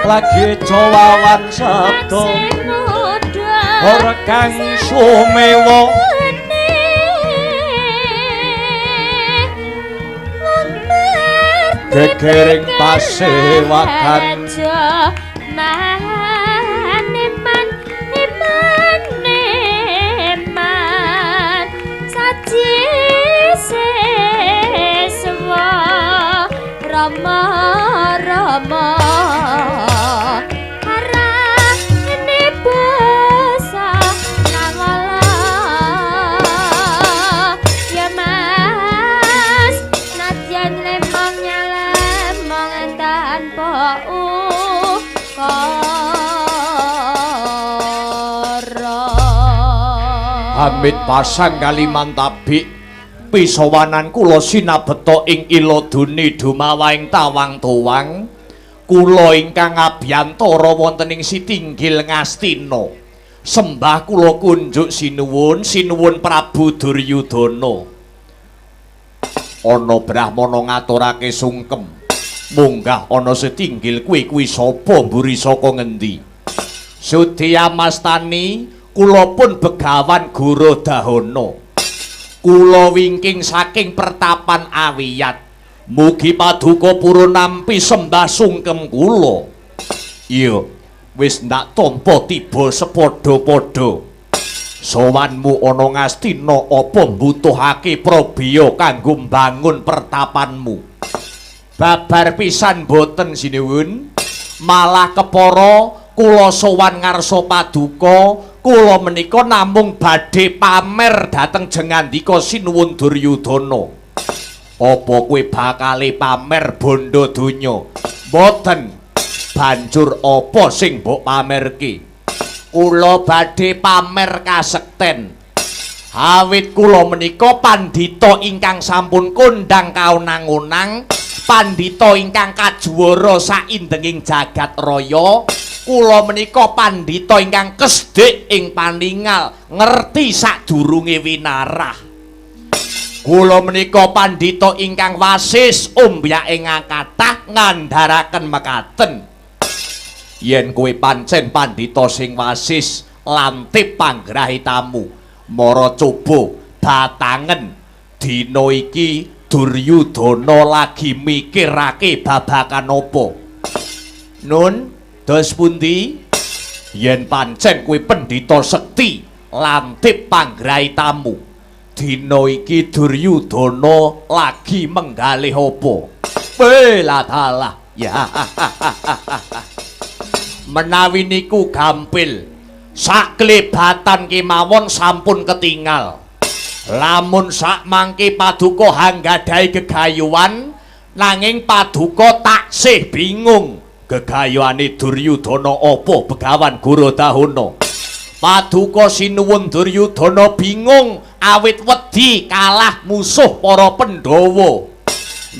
Lagi cowawan sabda ora kang sumewa gegering pasewakan maneman eman eman saji seswa rama rama arane basa nawala ya mas nadyan lemong nyalemong tanpa ukara. Amit pasang kalimantabik pisowanan kula sinabeta ing iladune dumawahing tawang tuwang kula ingkang abiyantara wonten ing sitinggil Ngastina. Sembah kula kunjuk sinuwun sinuwun Prabu Duryudana. Ana brahmana ngaturake sungkem, munggah ana sitinggil kuwi kuwi sapa mburi saka ngendi? Sudi amastani kula pun Begawan Gorodahana. Kula wingking saking pertapan Awiyat. Mugi paduka purun nampi sembah sungkem kula. Iya, wis ndak tampa tiba sepadha-padha. Sowanmu ana Ngastina apa mbutuhake prabiya kanggo mbangun pertapanmu? Babar pisan boten sinuwun. Malah kepara kula sowan ngarsa paduka, kula menika namung badhe pamer dhateng jengandika sinuwun Duryudana. Apa kowe bakale pamer bondo donya? Mboten. Banjur apa sing mbok pamerke? Kula badhe pamer kasekten. Awit kula menika pandhita ingkang sampun kondhang kaonang-onang, pandhita ingkang kajuwara saindenging jagat raya. Kula menika pandhita ingkang kesdik ing paningal, ngerti sadurunge winarah. Kula menika pandhita ingkang wasis ombyake ngakathah ngandharaken mekaten. Yen kowe pancen pandhita sing wasis, lantip panggrahitamu. Mara coba batangen dina iki Duryudana lagi mikirake babagan apa. Nun, dos pundi? Yen pancen kowe pendhita sekti, lantip panggrahitamu. Dina iki Duryudana lagi menggalih apa? Weladalah. Ya. Menawi niku gampil, saklebatan kemawon sampun ketingal. Lamun sak mangke paduka hanggadhahi gegayuhan, nanging paduka taksih bingung gegayuhane Duryudana apa Begawan Gorodahana. Paduka sinuwun Duryudana bingung awit wedi kalah musuh para Pandhawa.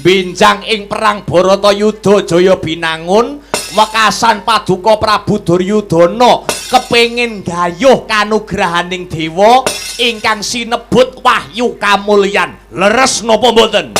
Benjang ing perang Bharatayuda Jaya Binangun, wekasan paduka Prabu Duryudana kepengin gayuh kanugrahaning dewa ingkang sinebut wahyu kamulyan. Leres napa mboten?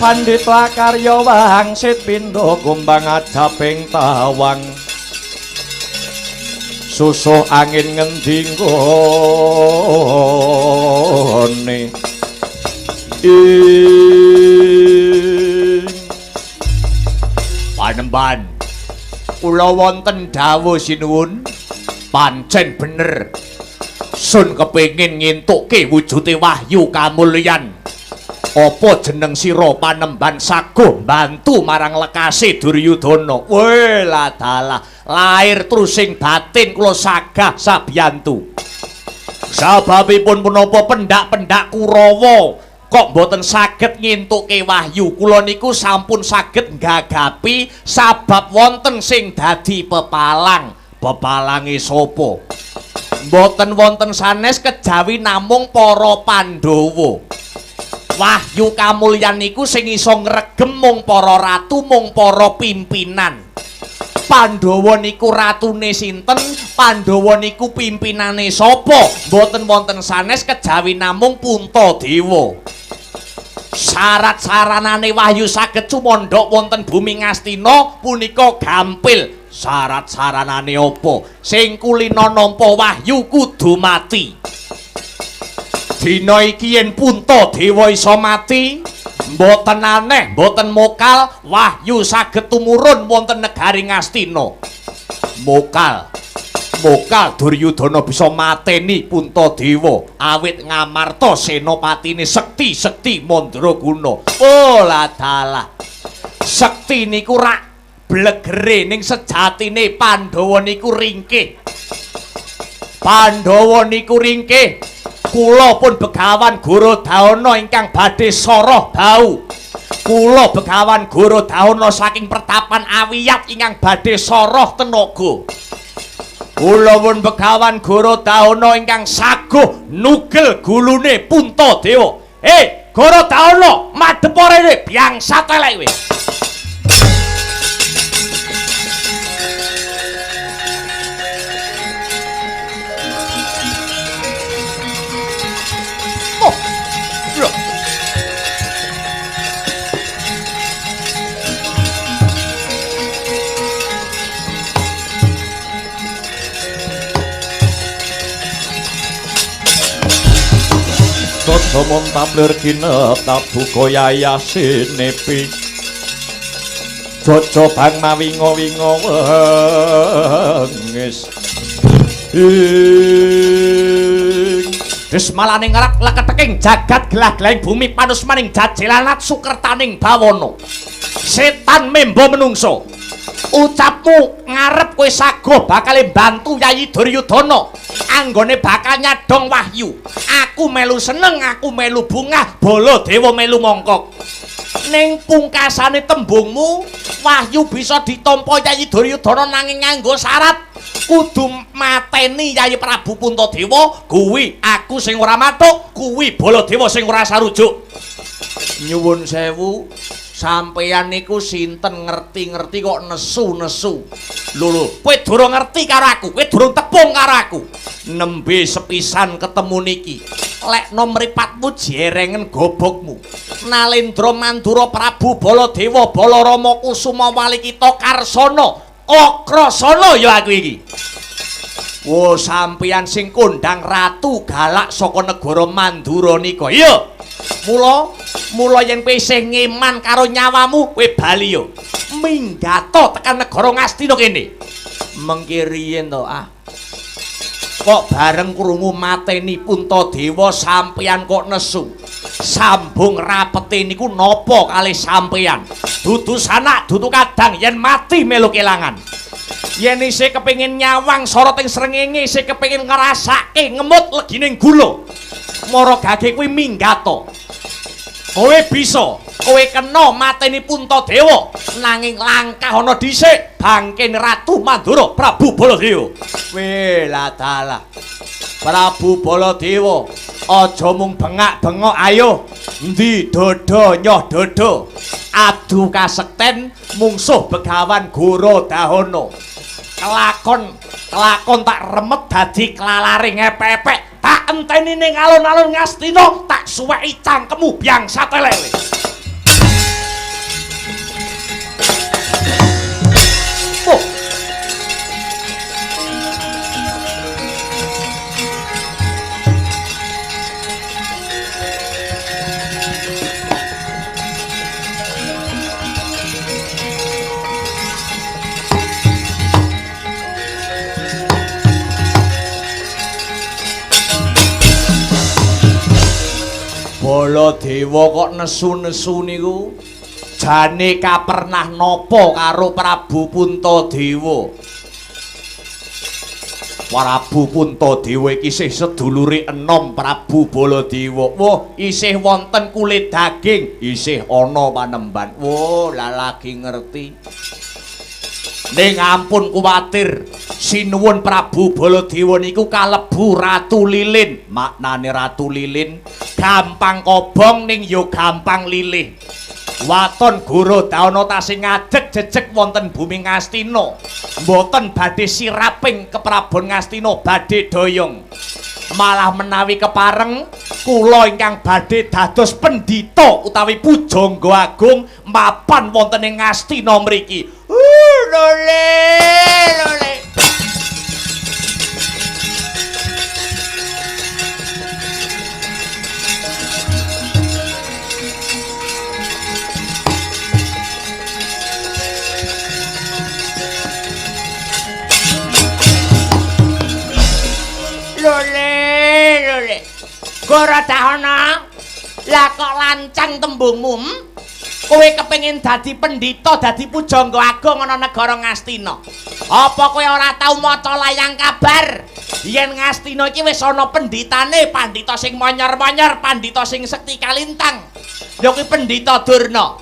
Pandhita karya wangsit pindha kumbang ajaping tawang, susuh angin ngendi nggone. Panemban kula wonten dawuh sinuwun, pancen bener sun kepengin ngentukke wujude wahyu kamulyan. Apa jeneng sira panemban saguh mbantu marang lekase Duryudana? Weladalah, lair trusing batin kula sagah sabiyantu. Sababipun punapa pendak-pendak Kurawa Kok mboten saged ngentuke wahyu? Kula niku sampun saged nggagapi sabab wonten sing dadi pepalang. Pepalange sapa? Mboten wonten sanes kejawi namung para Pandhawa. Wahyu kamulyan niku sing iso ngregem mung para ratu, mung para pimpinan. Pandhawa niku ratune sinten? Pandhawa niku pimpinane sapa? Mboten wonten sanes kejawi namung Puntadewa. Syarat saranane wahyu saged sumandhak wonten bumi Ngastina punika gampil. Syarat saranane apa? Sing kulina nampa wahyu kudu mati. Dina iki yen Puntadewa iso mati, mboten aneh, mboten mokal, wahyu saged tumurun wonten negari Ngastina. Mokal. Mokal Duryudana bisa mateni Puntadewa awit ngamarta senopatine sekti-sekti mandraguna. Oh ladalah. Sekti niku rak blegere ning sejatine Pandhawa niku ringkih. Pandhawa niku ringkih. Kula pun Begawan Gorodahana ingkang badhe soroh bau. Kula Begawan Gorodahana saking pertapan Awiyat ingkang badhe soroh tenaga. Kula pun Begawan Gorodahana ingkang saguh nugel gulune Puntadewa. Gorodahana, madhep rene biangsat elek kowe. Dodomon tablir ginep tabuka yayasinepi Jojo bang mawingo-wingo wengis ing Desmalaning rak leketeking jagat gelah-gelahing bumi panusmaning jajelanat sukertaning bawana. Setan membo menungso. Ucapmu ngarep kowe saguh bakal mbantu Yayi Duryudana anggone bakal nyadong wahyu. Aku melu seneng, aku melu bungah, Baladewa melu mongkok. Ning pungkasane tembungmu, wahyu bisa ditampa Yayi Duryudana nanging nganggo syarat kudu mateni Yayi Prabu Puntadewa. Kuwi aku sing ora matuk, kuwi Baladewa sing ora sarujuk. Nyuwun sewu, sampeyan niku sinten ngerti-ngerti kok nesu-nesu. Lho lho, kowe durung ngerti karo aku, kowe durung tepung karo aku. Nembe sepisan ketemu niki. Lekno mripatmu jerengen gobokmu. Nalendra Mandura Prabu Baladewa Balarama Kusuma Walikita Karsana Okrasana ya aku iki. Wo sampeyan sing kondang ratu galak saka negara Mandura nika. Iya. Mula yen kowe isih ngeman karo nyawamu, kowe bali yo. Minggato tekan negara Ngastina kene. Mengki riyen to ah. Kok bareng krungu mateni Puntadewa sampeyan kok nesu. Sambung rapete niku napa kalih sampeyan? Dudu sanak, dudu kadang yen mati melu kelangan. Yen isih kepengin nyawang soroting srengenge, isih kepengin ngrasake ngemut legining gula. Mara gage kuwi minggato. Kowe bisa, kowe kena mateni Puntadewa, nanging langkah ana dhisik bangken Ratu Mandura Prabu Baladewa. Weh ladalah. Prabu Baladewa, aja mung bengak-bengok ayo. Endi dodo nyoh dodo. Adu kasekten mungsuh Begawan Gorodahana. Kelakon tak remet dadi klalare ngepek-epek. Tak enteni ning alun-alun Ngastina, tak suweki cangkemmu biangsat elek. Oh. Baladewa kok nesu-nesu niku jane kapernah napa karo Prabu Puntadewa. Prabu Puntadewa iki isih sedulure enom Prabu Baladewa. Wah, isih wonten kulit daging, isih ana panemban. Wah, lah lagi ngerti. Ning ampun kuwatir, sinuwun Prabu Baladewa niku kalebu Ratu Lilin. Maknane Ratu Lilin gampang kobong ning ya gampang lilih. Waton Gorodana tasih ngadeg jejeg wonten bumi Ngastina. Mboten badhe siraping keprabon Ngastina badhe doyong. Malah menawi kepareng kula ingkang badhe dados pendhita utawi pujangga agung mapan wonten ing Ngastina mriki. Lole lole. Lole lole. Gorodana, lah kok lancang tembungmu? Kowe kepengin dadi pendhita, dadi pujangga agung ana negara Ngastina. Apa kowe ora tau maca layang kabar? Yen Ngastina iki wis ana pendhitane, pandhita sing monyor-monyor, pandhita sing sekti kalintang. Ya kuwi Pendhita Durna.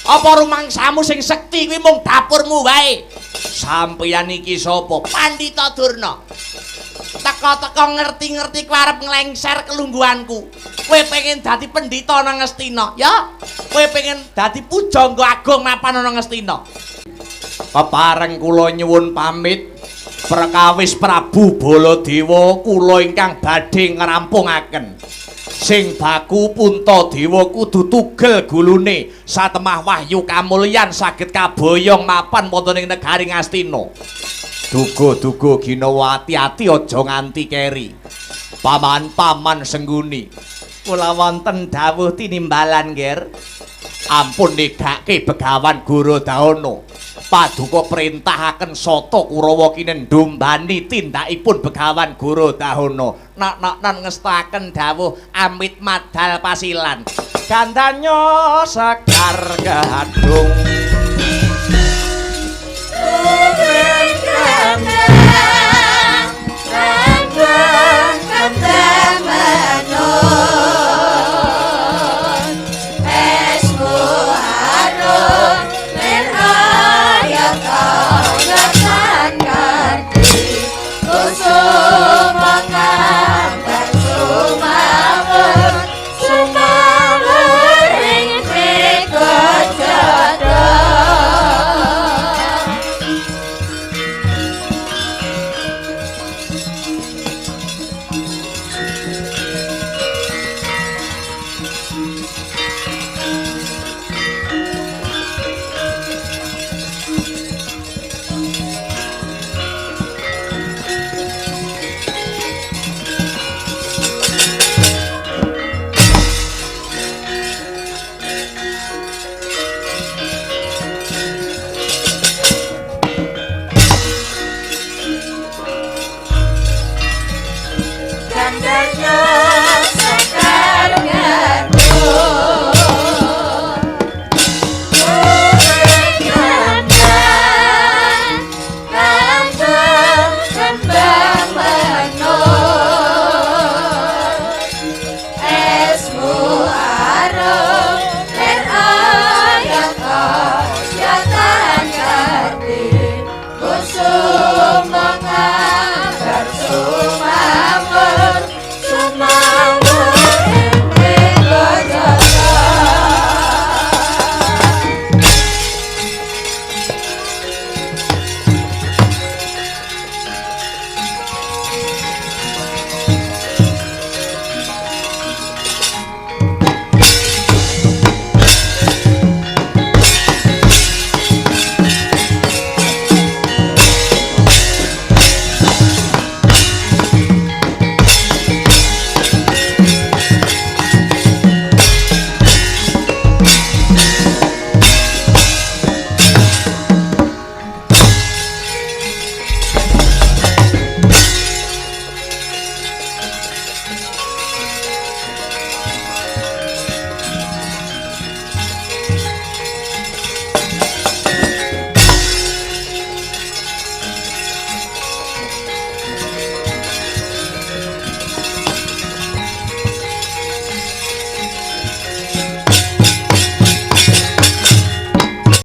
Apa rumangsamu sing sekti kuwi mung dapurmu wae? Sampeyan iki sapa? Pandhita Durna. Teka-teka ngerti-ngerti kowe arep nglengser kelungguhanku. Kowe pengen dadi pendhita ana Ngastina, ya? Kowe pengen dadi pujangga agung mapan ana Ngastina. Pepareng kula nyuwun pamit perkawis Prabu Baladewa kula ingkang badhe ngrampungaken. Sing baku Puntadewa kudu tugel gulune satemah wahyu kamulyan saged kaboyong mapan wonten ing negari Ngastina. Duga-duga ginawa ati-ati aja nganti keri. Paman-paman Sengguni. Kula wonten dawuh tinimbalan, Nger. Ampun negake Begawan Gorodana. Paduka perintahaken Sata Kurawa kinendumbani tindakipun Begawan Gorodana. Nok-noknon ngestaken dawuh amit madal pasilan. Gandanya sekar gadung.